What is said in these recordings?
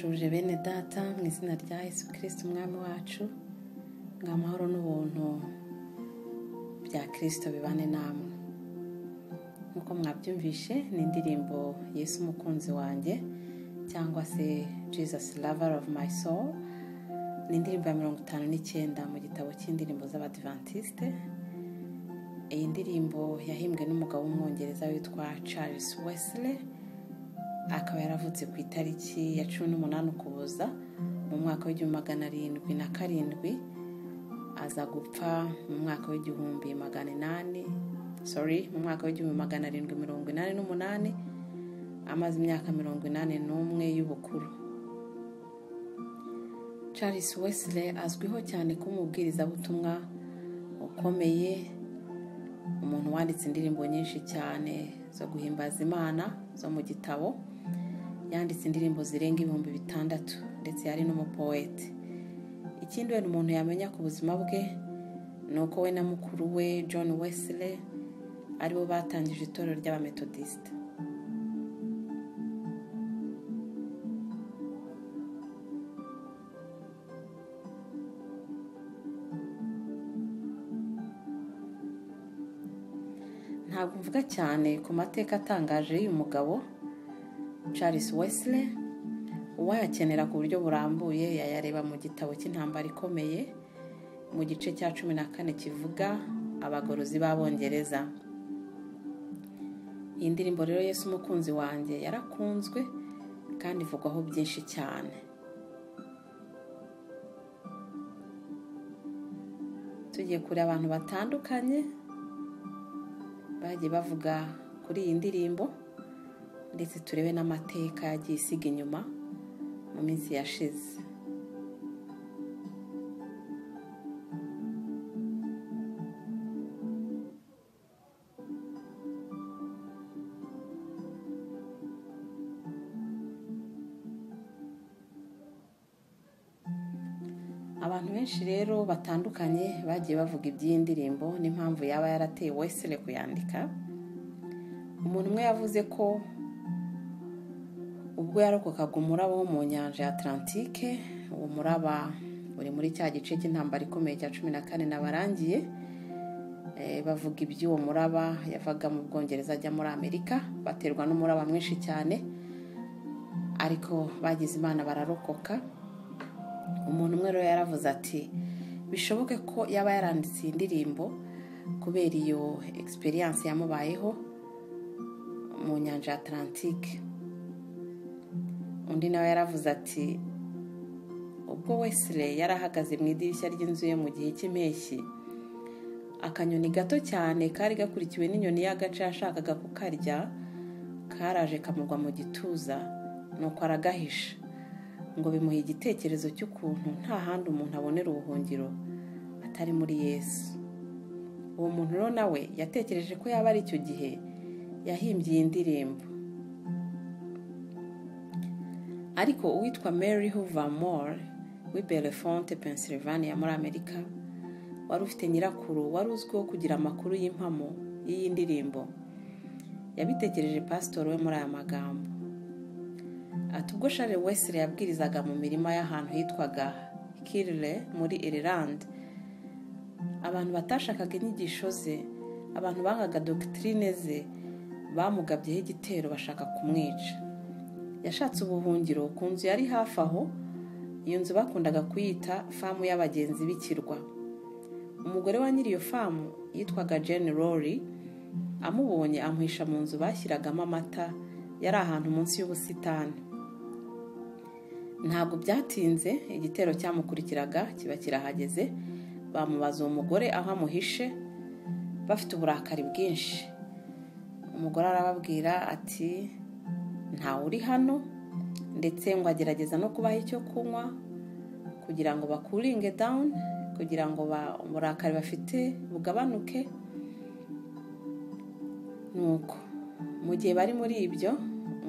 Ndabashuje bene data mu izina rya Yesu Kristo umwami wacu, ngo amahoro n'ubuntu bya Kristo bibane namwe. Nkuko mwabyumvishe ni indirimbo Yesu umukunzi wanjye cyangwa se Jesus lover of my soul, ni indirimbo ya 59 mu gitabo cy'indirimbo z'Abadventiste. Iyi ndirimbo yahimbwe n'umugabo w'umwongereza witwa Charles Wesley, akaba yaravutse ku itariki ya 18 Ukuboza mu mwaka w'1707, aza gupfa mu mwaka w'1788, amaze imyaka 81 y'ubukuru. Charles Wesley azwiho cyane kuba umubwirizabutumwa ukomeye, umuntu wanditse indirimbo nyinshi cyane zo guhimbaza Imana zo mu gitabo. Yanditse indirimbo zirenga 6000 ndetse yari n'umupoete. Ikindi wenda umuntu yamenya ku buzima bwe ni uko we na mukuru we John Wesley aribo batangije itorero ry'Abametodisite. Ntabwo mvuga cyane ku mateka atangaje y'uyu mugabo Charles Wesley, uwayakenera ku buryo burambuye yayareba mu gitabo cy'intambara ikomeye mu gice cya 14 kivuga abagorozi b'Abongereza. Iyi ndirimbo rero Yesu umukunzi wanjye yarakunzwe kandi ivugwaho byinshi cyane. Tugiye kure abantu batandukanye bagiye bavuga kuri iyi ndirimbo, ndetse turebe n'amateka yagiye isiga inyuma mu minsi yashize. Abantu benshi rero batandukanye bagiye bavuga iby'iyi ndirimbo n'impamvu yaba yarateye Wesley kuyandika. Umuntu umwe yavuze ko ubwo yarokokaga umuraba wo mu nyanja ya Atlantike, uwo muraba uri muri cya gice cy'intambara ikomeye cya 14 nabarangiye, bavuga iby'uwo muraba yavaga mu Bwongereza ajya muri Amerika, baterwa n'umuraba mwinshi cyane, ariko bagize Imana bararokoka. Umuntu umwe rero yaravuze ati bishoboke ko yaba yaranditse iyi ndirimbo kubera iyo experience yamubayeho mu nyanja ya Atlantike. Undi nawe yaravuze ati ubwo Wesley yarahagaze mu idirishya ry'inzu ye mu gihe cy'impeshyi, akanyoni gato cyane kari gakurikiwe n'inyoni y'agace yashakaga kukarya karaje kamugwa mu gituza, nuko aragahisha, ngo bimuhe igitekerezo cy'ukuntu nta handi umuntu abonera ubuhungiro atari muri Yesu. Uwo muntu rero nawe yatekereje ko yaba ari icyo gihe yahimbye iyi ndirimbo. Ariko uwitwa Mary Hoover Moore w'i Bellefonte, Pennsylvania muri Amerika, wari ufite nyirakuru wari uzwiho kugira amakuru y'impamo y'iyi ndirimbo, yabitekereje pasitori we muri aya magambo. Ati ubwo Charles Wesley yabwirizaga mu mirima y'ahantu hitwaga Kirle muri Ireland, abantu batashakaga inyigisho ze, abantu bangaga doctrine ze, bamugabyeho igitero bashaka kumwica. Yashatse ubuhungiro ku nzu yari hafi aho, iyo nzu bakundaga kuyita famu y'abagenzi b'ikirwa. Umugore wa nyiri iyo famu yitwaga Jane Rory, amubonye amuhisha mu nzu bashyiragamo amata yari ahantu munsi y'ubusitani. Ntabwo byatinze igitero cyamukurikiraga kiba kirahageze, bamubaza uwo mugore aho amuhishe bafite uburakari bwinshi. Umugore arababwira ati ntawe uri hano, ndetse ngo agerageza no kubaha icyo kunywa kugira ngo bakuringe down, kugira ngo uburakari bafite bugabanuke. Nuko mu gihe bari muri ibyo,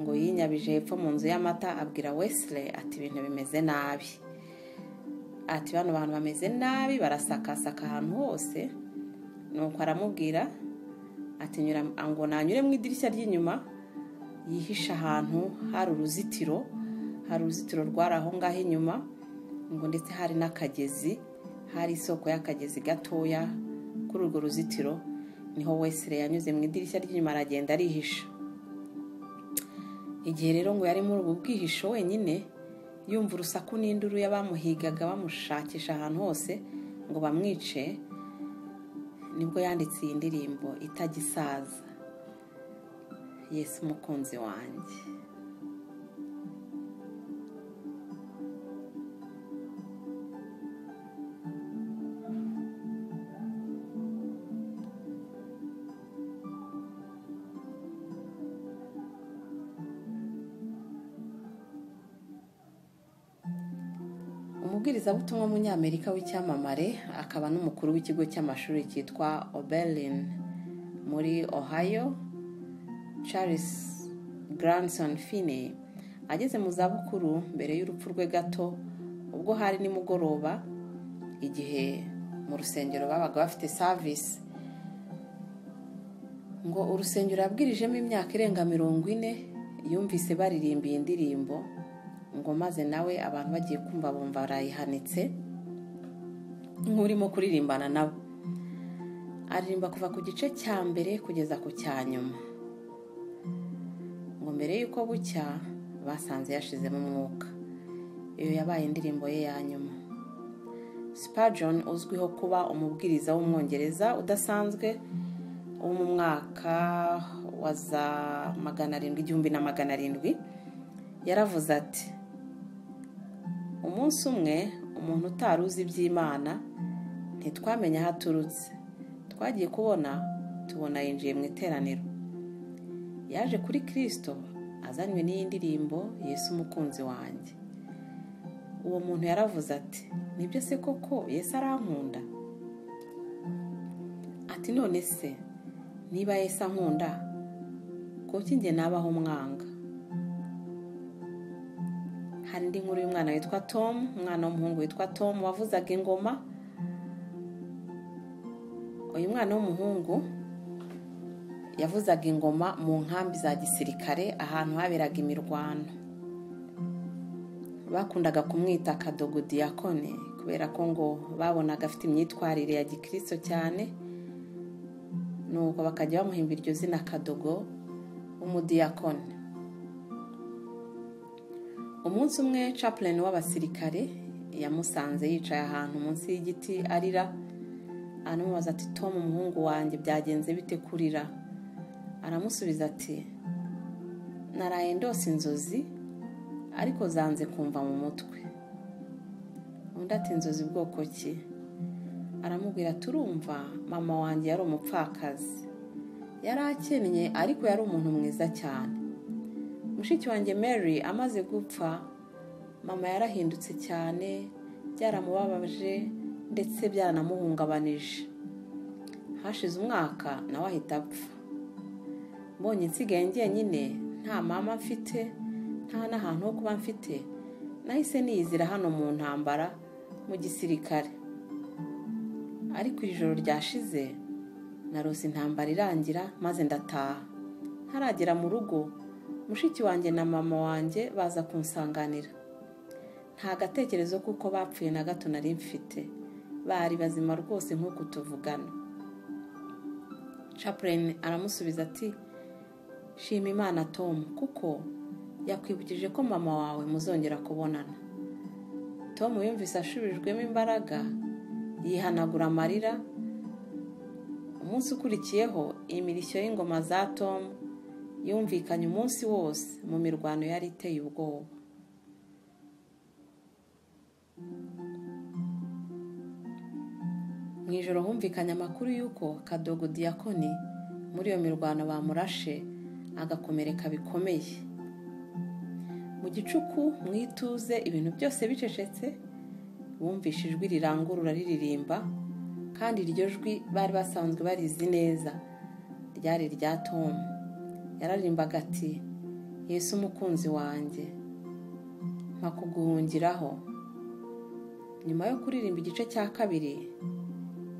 ngo yinyabije hepfo mu nzu y'amata abwira Wesley ati ibintu bimeze nabi, ati bano bantu bameze nabi, barasakasaka ahantu hose. Nuko aramubwira ati ngo nanyure mu idirishya ry'inyuma yihisha ahantu hari uruzitiro Hari uruzitiro rwari aho ngaho inyuma, ngo ndetse hari n'akagezi, hari isoko y'akagezi gatoya kuri urwo ruzitiro. Niho Wesley yanyuze mu idirishya ry'inyuma aragenda arihisha. Igihe rero ngo yari muri ubu bwihisho wenyine, yumva urusaku n'induru y'abamuhigaga bamushakisha ahantu hose ngo bamwice, nibwo yanditse iyi ndirimbo itagisaza, Yesu umukunzi wanjye. Umubwirizabutumwa w'umunyamerika w'icyamamare akaba n'umukuru w'ikigo cy'amashuri cyitwa Oberlin muri Ohio, Charles Grandison Finney, ageze mu zabukuru mbere y'urupfu rwe gato, ubwo hari nimugoroba igihe mu rusengero babaga bafite service, ngo urusengero yabwirijemo imyaka irenga 40, yumvise baririmba iyi ndirimbo, ngo maze nawe abantu bagiye kumva bumva barayihanitse nk'urimo kuririmbana nabo. Aririmba kuva ku gice cya mbere kugeza ku cya nyuma. Ngo mbere y'uko bucya basanze yashizemo umwuka. Iyo yabaye indirimbo ye ya nyuma. Spurgeon, uzwiho kuba umubwiriza w'umwongereza udasanzwe wo mu mwaka wa za 700 1700, yaravuze ati: umunsi umwe umuntu utari uzi iby'Imana ntitwamenye aho aturutse, twagiye kubona tubona yinjiye mu iteraniro, yaje kuri Kristo azanywe n'iyi ndirimbo Yesu umukunzi wanjye. Uwo muntu yaravuze ati: nibyo se koko Yesu arankunda? Ati none se niba Yesu ankunda, kuki njye nabaho mwanga? Hari indi nkuru y'umwana witwa Tom, umwana w'umuhungu witwa Tom wavuzaga ingoma. Uyu mwana w'umuhungu yavuzaga ingoma mu nkambi za gisirikare ahantu haberaga imirwano. Bakundaga kumwita Kadogo Diakone kubera ko ngo babonaga afite imyitwarire ya gikristo cyane, nuko bakajya bamuhimba iryo zina Kadogo w'umudiyakone. Umunsi umwe chaplain w'abasirikare yamusanze yicaye ahantu munsi y'igiti arira, aramubaza ati: Tom umuhungu wanjye byagenze bite kurira? Aramusubiza ati: naraye ndose inzozi ariko zanze kumva mu mutwe. Undi ati: inzozi bwoko ki? Aramubwira ati: urumva mama wanjye yari umupfakazi, yari akennye ariko yari umuntu mwiza cyane. Mushiki wanjye Mary amaze gupfa, mama yarahindutse cyane, byaramubabaje ndetse byaranamuhungabanije. Hashize umwaka nawe ahita apfa. Mbonye nsigaye njyenyine, nta mama mfite, nta n'ahantu ho kuba mfite, nahise niyizira hano mu ntambara mu gisirikare. Ariko ijoro ryashize narose intambara irangira maze ndataha. Ntaragera mu rugo, mushiki wanjye na mama wanjye baza kunsanganira. Nta gatekerezo kuko bapfuye na gato nari mfite, bari bazima rwose nk'uko tuvugana. Chaplain aramusubiza ati: shima Imana Tom, kuko yakwibukije ko mama wawe muzongera kubonana. Tom yumvise ashubijwemo imbaraga, yihanagura amarira. Umunsi ukurikiyeho imirishyo y'ingoma za Tom yumvikanye umunsi wose mu mirwano yari iteye ubwoba. Mu ijoro humvikanye amakuru y'uko Kadogo Diakoni muri iyo mirwano bamurashe agakomereka bikomeye. Mu gicuku mu ituze ibintu byose bicecetse, bumvishe ijwi rirangurura riririmba, kandi iryo jwi bari basanzwe barizi neza, ryari irya Tom. Yararimbaga ati: Yesu umukunzi wanjye, mpa kuguhungiraho. Nyuma yo kuririmba igice cya kabiri,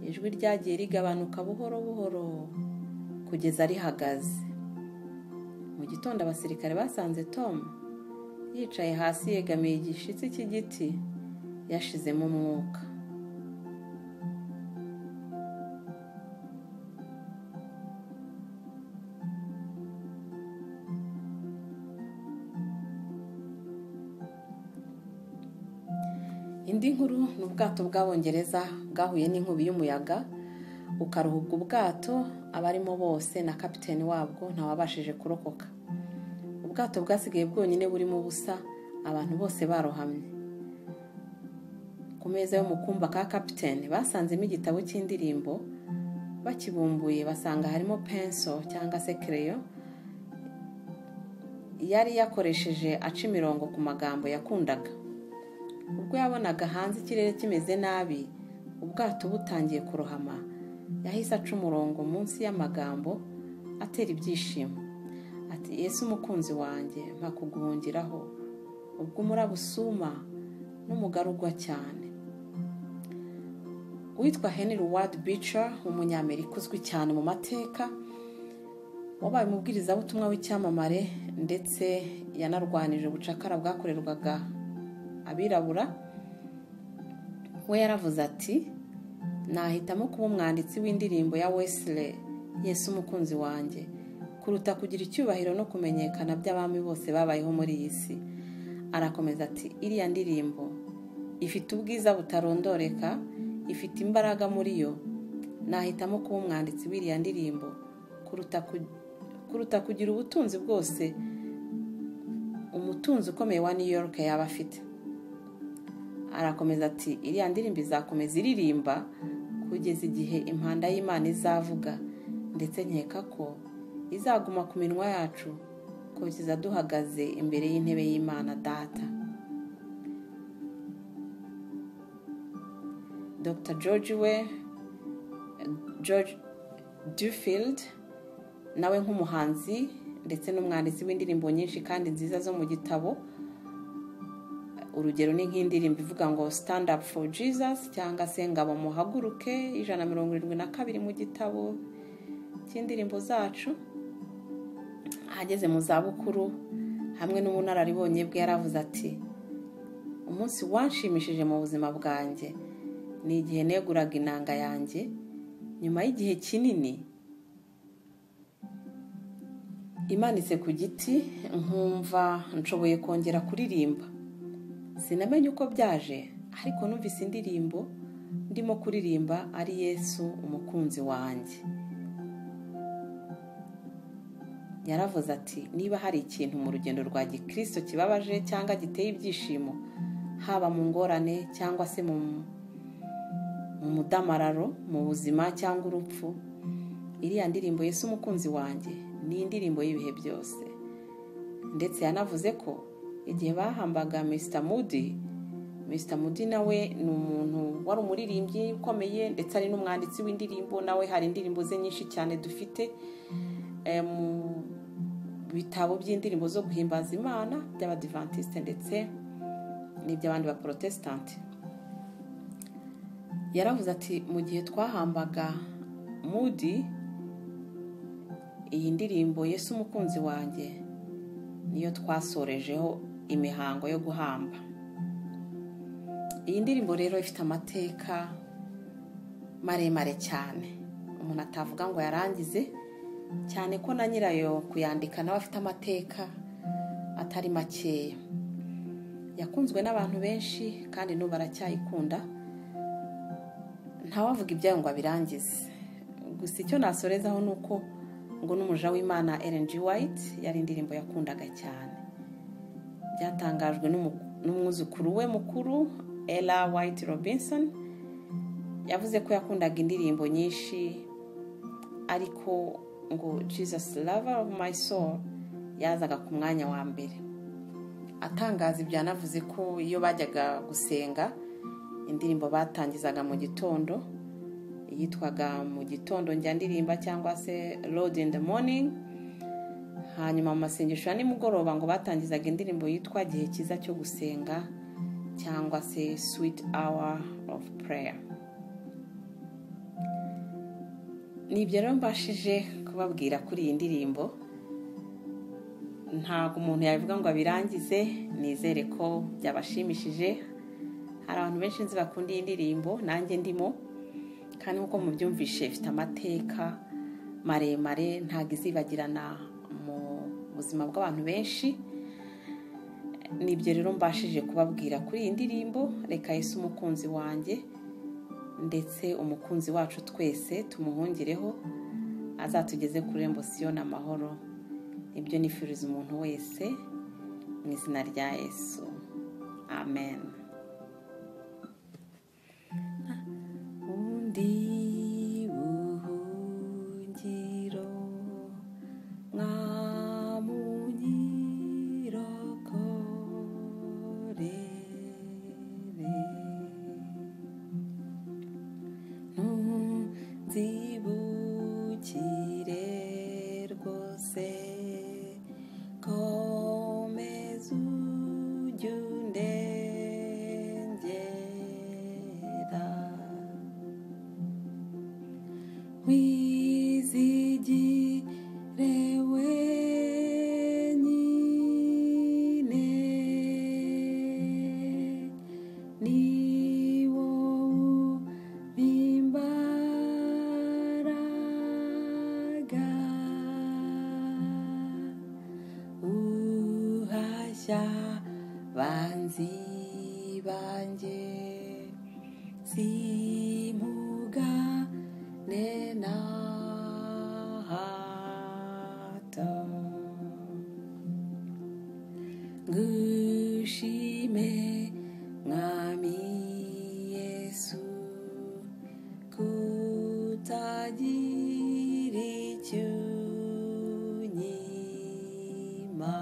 ijwi ryagiye rigabanuka buhoro buhoro kugeza rihagaze. Mu gitondo abasirikare basanze Tom Yicaye hasi yegamiye igishitsi cy'igiti, yashizemo umwuka. Indi nkuru ni ubwato bw'Abongereza bwahuye n'inkubi y'umuyaga ukaruhuka ubwato, abarimo bose na kapiteni wabwo ntawabashije kurokoka. Ubwato bwasigaye bwonyine burimo ubusa, abantu bose barohamye. Ku meza yo mu kumba ka kapiteni basanzemo igitabo cy'indirimbo, bakibumbuye basanga harimo penso cyangwa se kereyo yari yakoresheje aca imirongo ku magambo yakundaga. Ubwo yabonaga hanze ikirere kimeze nabi, ubwato butangiye kurohama, yahise aca umurongo munsi y'amagambo atera ibyishimo ati: Yesu umukunzi wanjye, mpa kuguhungiraho ubwo umuraba usuma n'umugarugwa cyane. Uwitwa Henry Ward Beecher, umunyamerika uzwi cyane mu mateka, wabaye umubwirizabutumwa w'icyamamare ndetse yanarwanije ubucakara bwakorerwaga abirabura, we yaravuze ati: nahitamo kuba umwanditsi w'indirimbo ya Wesley Yesu umukunzi wanjye kuruta kugira icyubahiro no kumenyekana by'abami bose babayeho muri iyi si. Arakomeza ati: iriya ndirimbo ifite ubwiza butarondoreka, ifite imbaraga muri yo, nahitamo kuba umwanditsi w'iriya ndirimbo kuruta kugira ubutunzi bwose umutunzi ukomeye wa New York yaba afite. Arakomeza ati: iriya ndirimbo izakomeza iririmba kugeza igihe impanda y'Imana izavuga, ndetse nkeka ko izaguma ku minwa yacu kugeza duhagaze imbere y'intebe y'Imana Data. Dr. George Duffield nawe nk'umuhanzi ndetse n'umwanditsi w'indirimbo nyinshi kandi nziza zo mu gitabo, urugero ni nk'indirimbo ivuga ngo Stand Up for Jesus cyangwa se Ngabo muhaguruke 172 mu gitabo cy'indirimbo zacu. Ageze mu zabukuru hamwe n'ubunararibonye bwe yaravuze ati: umunsi wanshimishije mu buzima bwanjye ni igihe neguraga inanga yanjye nyuma y'igihe kinini imanitse ku giti, nkumva nshoboye kongera kuririmba. Sinamenye uko byaje, ariko numvise indirimbo ndimo kuririmba ari Yesu umukunzi wanjye. Yaravuze ati: niba hari ikintu mu rugendo rwa gikristo kibabaje cyangwa giteye ibyishimo, haba mu ngorane cyangwa se mu mudamararo, mu buzima cyangwa urupfu, iriya ndirimbo Yesu umukunzi wanjye ni indirimbo y'ibihe byose. Ndetse yanavuze ko igihe bahambaga Mr. Moody nawe ni umuntu wari umuririmbyi ukomeye ndetse ari n'umwanditsi w'indirimbo, nawe hari indirimbo ze nyinshi cyane dufite mu bitabo by'indirimbo zo guhimbaza Imana by'Abadiventiste ndetse n'iby'abandi ba Protestant. Yaravuze ati: mu gihe twahambaga Moody, iyi ndirimbo Yesu umukunzi wanjye niyo twasorejeho imihango yo guhamba. Iyi ndirimbo rero ifite amateka maremare cyane, umuntu atavuga ngo yarangize, cyane ko na nyirayo kuyandika nawe afite amateka atari makeya. Yakunzwe n'abantu benshi kandi n'ubu baracyayikunda, ntawavuga ibyayo ngo abirangize. Gusa icyo nasorezaho ni uko ngo n'umuja w'Imana Ellen G. White yari indirimbo yakundaga cyane. Byatangajwe n'umwuzukuru we mukuru Ella White Robinson, yavuze ko yakundaga indirimbo nyinshi, ariko ngo Jesus Lover of My Soul yazaga ku mwanya wa mbere. Atangaza ibyo yanavuze ko iyo bajyaga gusenga indirimbo batangizaga mu gitondo yitwaga mu gitondo njya ndirimba cyangwa se Lord in the Morning, hanyuma mu masengesho ya nimugoroba ngo batangizaga indirimbo yitwa gihe cyiza cyo gusenga cyangwa se Sweet Hour of Prayer. Nibyo rero mbashije kubabwira kuri iyi ndirimbo. Ntabwo umuntu yabivuga ngo abirangize. Nizere ko byabashimishije. Hari abantu benshi nzi bakunda iyi ndirimbo, nanjye ndimo, kandi nk'uko mubyumvishe ifite amateka maremare, ntabwo izibagirana mu buzima bw'abantu benshi. Nibyo rero mbashije kubabwira kuri iyi ndirimbo. Reka Yesu umukunzi wanjye ndetse umukunzi wacu twese tumuhungireho, azatugeze ku irembo Siyoni amahoro. Nibyo nifuriza umuntu wese mu izina rya Yesu, amen. Undi buhungiro mwamunyirokorere, ntunzibukire rwose, komeza ujye undengera, wizigire wenyine, ni wowe imbaraga, uhashya banzi banjye, simpugane na hato. Ngushime Mwami Yesu, kutagira icyo unyima,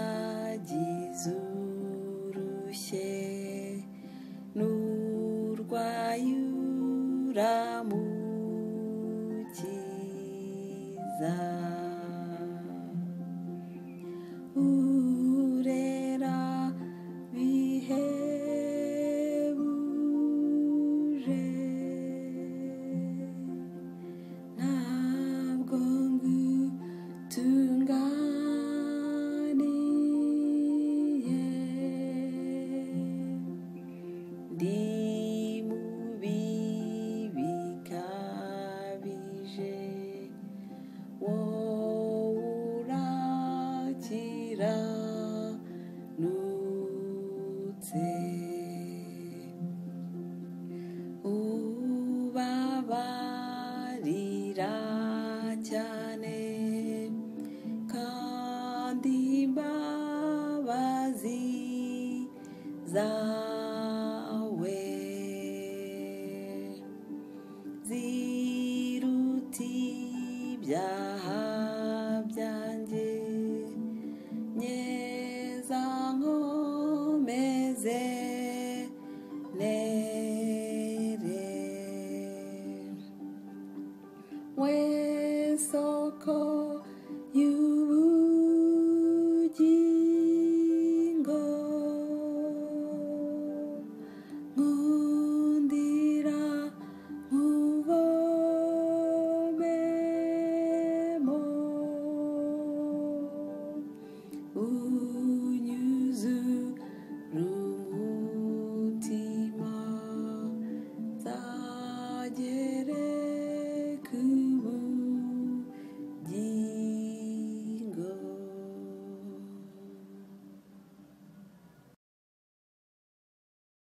usindagiza urushye, n'urwaye uramukiza, urera bihebuje, ntabwo ngutunganiye, ndi mubi bikabije, wowe urakiranutse, ubabarira cyane, kandi imbabazi zawe